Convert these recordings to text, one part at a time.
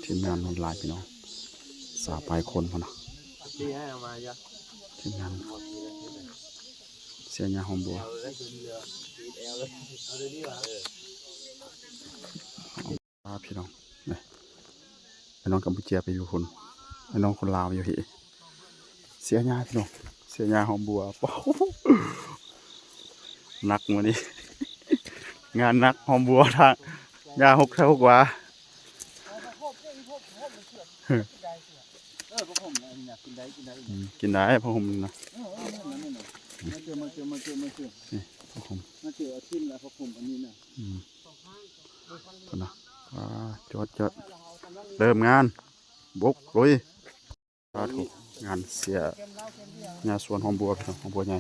ທີມງານນີ້ຫຼາຍພີ່ນ້ອງ ຊາວປາຍຄົນພຸ້ນນະ ທີມງານເສຍຫຍ້າຫອມບົວ ອາ ພີ່ນ້ອງ ນີ້ ໄອ້ນ້ອງກຳປູເຈຍໄປຢູ່ພຸ້ນ ໄອ້ນ້ອງຄົນລາວຢູ່ພີ້ ເສຍຫຍ້າພີ່ນ້ອງ ເສຍຫຍ້າຫອມບົວ ປາໂທ ໜັກມື້ນີ້ ງານໜັກ ຫອມບົວ ທາງຫຍ້າຫົກ ທາງຫົກຫວາ ເອີ ຜັກໂຂມອັນນີ້ນະ ກິນໄດ້ ກິນໄດ້ ອືມ ກິນໄດ້ ຜັກໂຂມນີ້ນະ ເອີ ເອີ ມາເຈີ ມາເຈີ ມາເຈີ ມາເຈີ ນີ້ ຜັກໂຂມ ມາເຈີ ເອົາຊີ້ນ ແລະ ຜັກໂຂມອັນນີ້ນະ ອືມ ພຸ້ນນະ ອ່າ ຈອດ ຈອດ ເລີ່ມງານ ບຸກ ລຸຍ ສາທຸ ງານເສຍຫຍ້າສວນຫອມບົວ ພີ່ນ້ອງ ຫອມບົວໃຫຍ່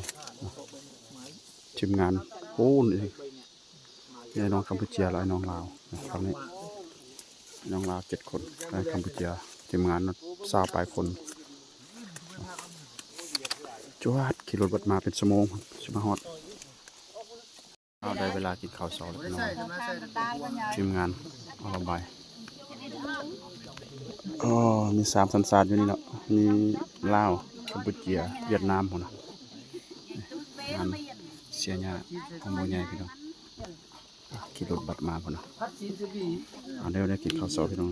ທີມງານ ໂອ້ ນີ້ ມີອ້າຍນ້ອງກຳປູເຈຍ ແລະ ອ້າຍນ້ອງລາວ ຝັ່ງນີ້ ອ້າຍນ້ອງລາວເຈັດຄົນ ອ້າຍກຳປູເຈຍ ທີມງານຊາວປາຍຄົນ ຈວດ ຂີ່ລົດບັດມາເປັນຊົ່ວໂມງ ຊິມາຮອດ ເຮົາໄດ້ເວລາກິນເຂົ້າເຊົ້າແລ້ວພີ່ນ້ອງ ທີມງານເອົາລະບາຍ ອໍ ມີສາມສັນຊາດຢູ່ນີ້ເນາະ ມີລາວ ກຳປູເຈຍ ຫວຽດນາມພຸ້ນນະ ງານເສຍຫຍ້າຂອງໝູ່ໃຫຍ່ພີ່ນ້ອງ ຂີ່ລົດບັດມາພຸ້ນນະ ເອົາແນວ ແນວກິນເຂົ້າເຊົ້າພີ່ນ້ອງ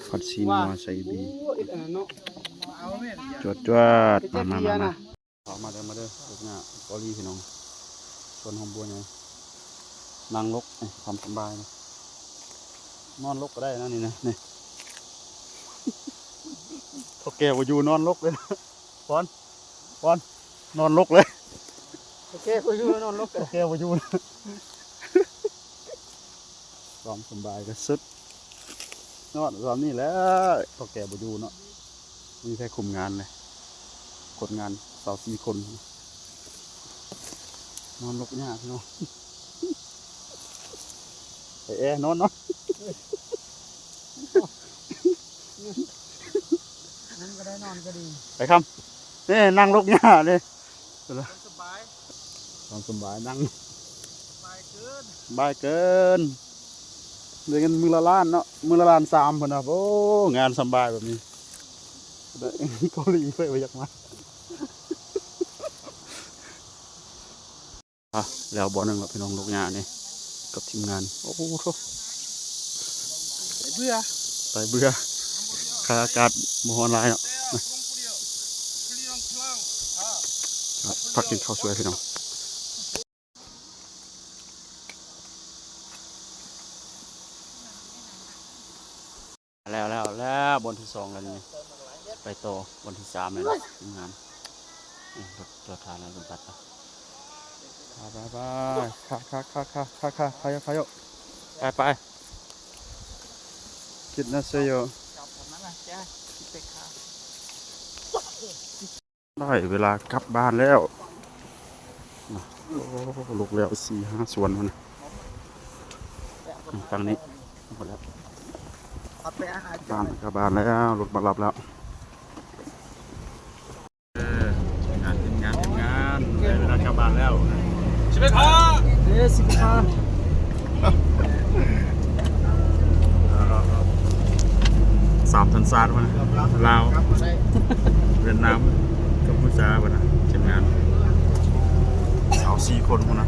ຜັດຊີ້ນງົວໃສ່ບີ ຈວດໆ ມາ ມາ ມາ ມາ. ເຂົ້າມາເດີ ມາເດີ ລູກຫຍ້າເກົາຫຼີພີ່ນ້ອງ ສວນຫອມບົວໃຫຍ່ ນັ່ງລົກ ນີ້ ຕາມສະບາຍນະ ນອນລົກກໍໄດ້ນະ ນີ້ນະ ນີ້ ເຖົ້າແກ່ບໍ່ຢູ່ ນອນລົກເລີຍນະ ປອນ ປອນ ນອນລົກເລີຍ ເຖົ້າແກ່ບໍ່ຢູ່ ນອນລົກ ເຖົ້າແກ່ບໍ່ຢູ່ ຕາມສະບາຍກໍສຸດ ນອນສ່ຳນີ້ແຫຼະ ເຖົ້າແກ່ບໍ່ຢູ່ເນາະ ມີແຕ່ຄຸມງານເລີຍ ຄົນງານຊາວສີ່ຄົນ ນອນລົກຫຍ້າພີ່ນ້ອງ ໄອ້ແອ ນອນ ນອນ ນັ່ງກໍໄດ້ ນອນກໍດີ ໄອ້ຄຳ ນີ້ນັ່ງລົກຫຍ້ານີ້ ສະບາຍ ຕາມສະບາຍ ນັ່ງ ສະບາຍເກີນ ໄດ້ເງິນມື້ລະລ້ານເນາະ ມື້ລະລ້ານສາມພຸ້ນນະ ໂອ້ ງານສະບາຍແບບນີ້ ໄດ້ເກົາຫຼີ ໃຜບໍ່ຢາກມາ ອ່ະ ແລ້ວບ່ອນໜຶ່ງແລ້ວພີ່ນ້ອງ ລົກຫຍ້ານີ້ ກັບທີມງານ ໂອ້ໂຫ ໄປເບື່ອ ໄປເບື່ອ ຂະໜາດອາກາດບໍ່ຮ້ອນຫຼາຍເນາະ ພັກກິນເຂົ້າຊ່ວຍພີ່ນ້ອງ. ແລ້ວ ແລ້ວ ແລ້ວບ່ອນທີສອງແລ້ວນີ້ ໄປຕໍ່ບ່ອນທີສາມແລ້ວນີ້ ທີມງານ ນີ້ ລົດຈອດຖ້າແລ້ວ ລົດບັດ ໄປ ໄປ ໄປ ຄາ ຄາ ຄາ ຄາ ຄາ ຄາ ພາໂຍ ພາໂຍ ໄປ ໄປ ຄິດນະເຊໂຍ ໄດ້ເວລາກັບບ້ານແລ້ວ ໂອ້ ລົກແລ້ວສີ່ຫ້າສວນພຸ້ນນະ ຝັ່ງນີ້ໝົດແລ້ວ ບ້ານ ກັບບ້ານແລ້ວ ລົດມາຮັບແລ້ວ ເອີ ທີມງານ ທີມງານ ທີມງານ ໄດ້ເວລາກັບບ້ານແລ້ວ ສິບເອັດ ເອີ ສິບເອັດ ສາມສັນຊາດພຸ້ນນະ ລາວ ຫວຽດນາມ ກຳປູເຈຍພຸ້ນນະ ທີມງານຊາວສີ່ຄົນພຸ້ນນະ.